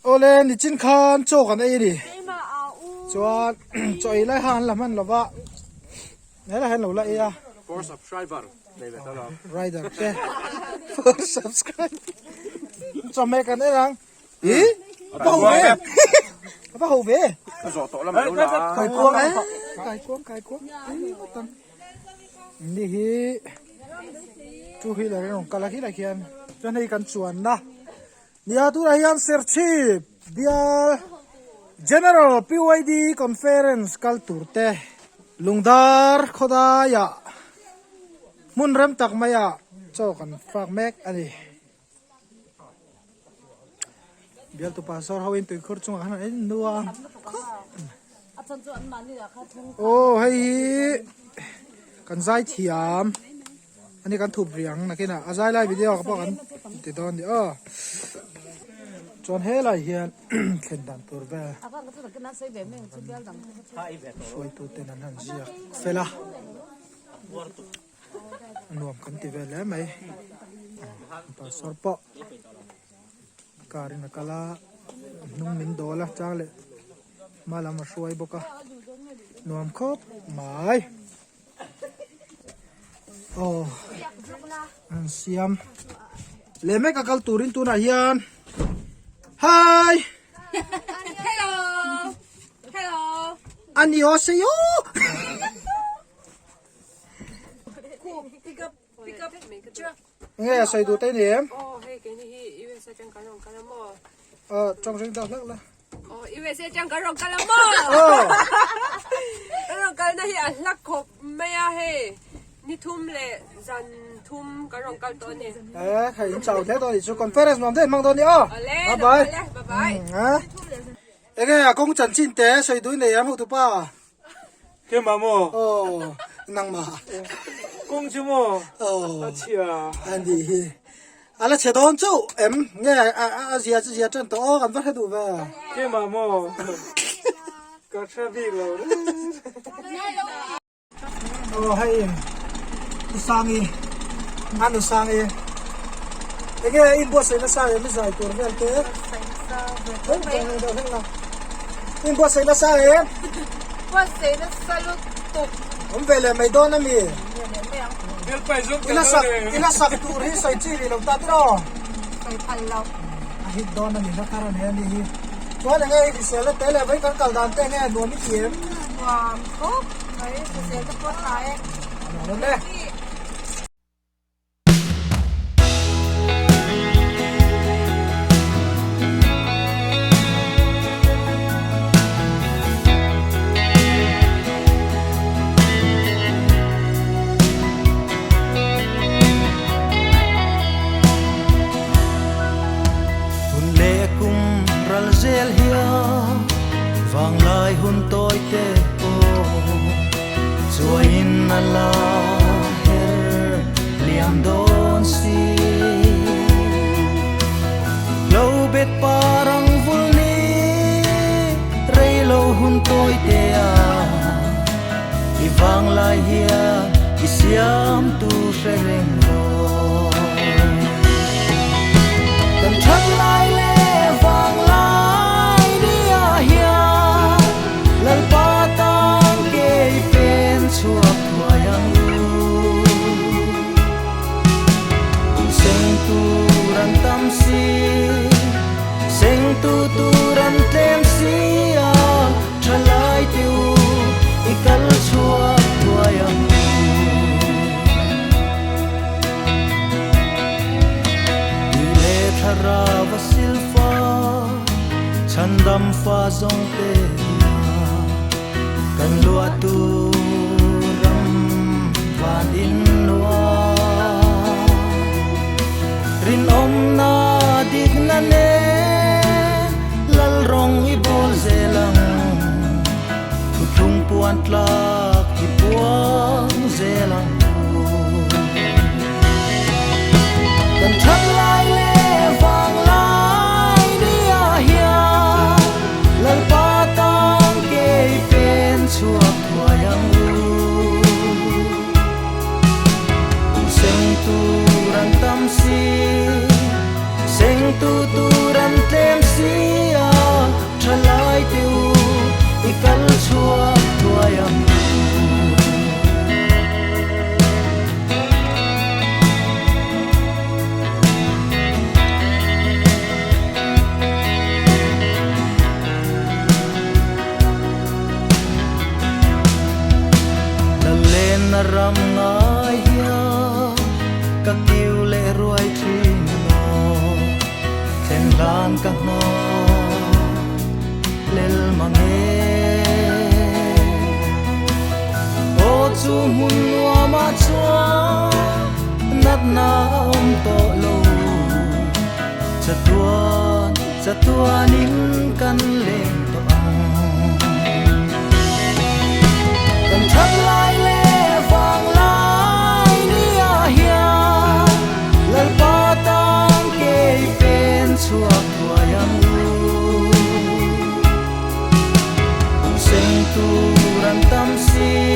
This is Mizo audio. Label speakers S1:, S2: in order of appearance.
S1: Awle nichin khan chaw kan ei a ni. Chuan chaw ei lai khan an la hman lo va, helai hian lo la ei a.
S2: For subscriber nei ve ta lo.
S1: Rider te for subscriber. Chawhmeh kan en ang. I va ho ve. Va ho ve.
S2: Ka zawh tawh lam a lo la.
S1: Kai kuang e. Kai kuang kai kuang. Ni hi two wheeler in rawn kal a khilai khian chuan hei kan chuanna nia tunah hian Serchhip bial General PYD Conference kal tur te Lungdar khawdaiah hmun rem tak maiah chaw kan fak mek a ni. Bialtu pastor ho in tuikhur chungah khan an en nuam aw hei hi kan zai thiam ani kan thup riang nakinah a zai lai video pawh kan ti dawn a ni aw chuan helai hian thlen dan tur vel hruaitu ten an han ziak fel a. Nuam kan ti vel hle mai pastor pawh car in a kal a hnung min dawl a chang leh hma lam a hruai bawk a nuam khawp mai aw an siam leh mek a kal turin tunah hian hi
S3: hello hello
S1: annyeonghaseyo. Nge a sawi duh te ni em?
S3: Aw hei keini hi USA atang kan rawn kal a maw?
S1: Aw tawng ring deuh hlek la.
S3: Aw USA atang kan rawn kal a maw?
S1: Aw.
S3: Kan rawn kalna hi a hla khawp mai a hei ni thum leh zan thum kan rawn kal tawh a ni.
S1: E hei in chau hle dawn a nih chu conference nuam deuh in hmang dawn a ni aw.
S3: Awle
S1: Bye bye.
S3: bye bye.
S1: Enge a kawng chanchin te sawi duh i nei em hotupa?
S4: Keimah maw?
S1: Aw, nangmah.
S4: Kawng chu maw?
S1: Aw.
S4: A chhia.
S1: A nih hi. A la chhe dawn chauh em? Nge a zia chu zia tan tawh aw kan va hre duh ve.
S4: Keimah maw? Ka hre bik lo reng.
S1: Aw hei U Sangi a nu Sangi enge in buatsaih nasa em i zai tur vel te in buatsaih nasa em
S3: buatsaih nasa lutuk
S1: awm ve leh mai dawn ami ila sak tur hi sawi chi rih lo ta tiraw
S3: sawi phal lo
S1: a hit dawn ani na thar a nei a ni hi chuan enge i hrisel na te leh vawi kan kal dan te enge nuam i ti em
S3: nuam khawp mai hrisel te pawh a tha e
S1: nuam e.
S5: Hun leh kum ral zel hian vanglai hun tawi te pawh chuaiin a la her liam dawn si. Lo bet par ang vul ni rei lo hun tawi te a i vanglai hian i siam tu hre reng rawh. Kan that lai leh vanglai ni ah hian Lalpa tan kei pen chhuak thuai ang u. Seng tur an tam si, seng tu tur an tlem si a, thalai te u i kal chhuak thuai ang u. Tui leh thlarau a silfa, chhandam fa zawng te hian kan luah tur ram van in nuam. Rinawmna dikna nen Lalrawng i bawl zel ang, thuthlung puan tlak i puang zel ang u. Kan that lai leh vang lai ni ah hian Lalpa tan kei pen chhuak thuai ang u. Seng tur an tam si, seng tu tur. Nghak lel mange. Aw chu hmun nuamah chuan natna a awm tawh lo. Chatuan, chatuanin kan leng tawh ang. Kan that lai leh vang lai ni ah hian Lalpa tan ke i pen chhuak thuai ang u. Seng tur an tam si.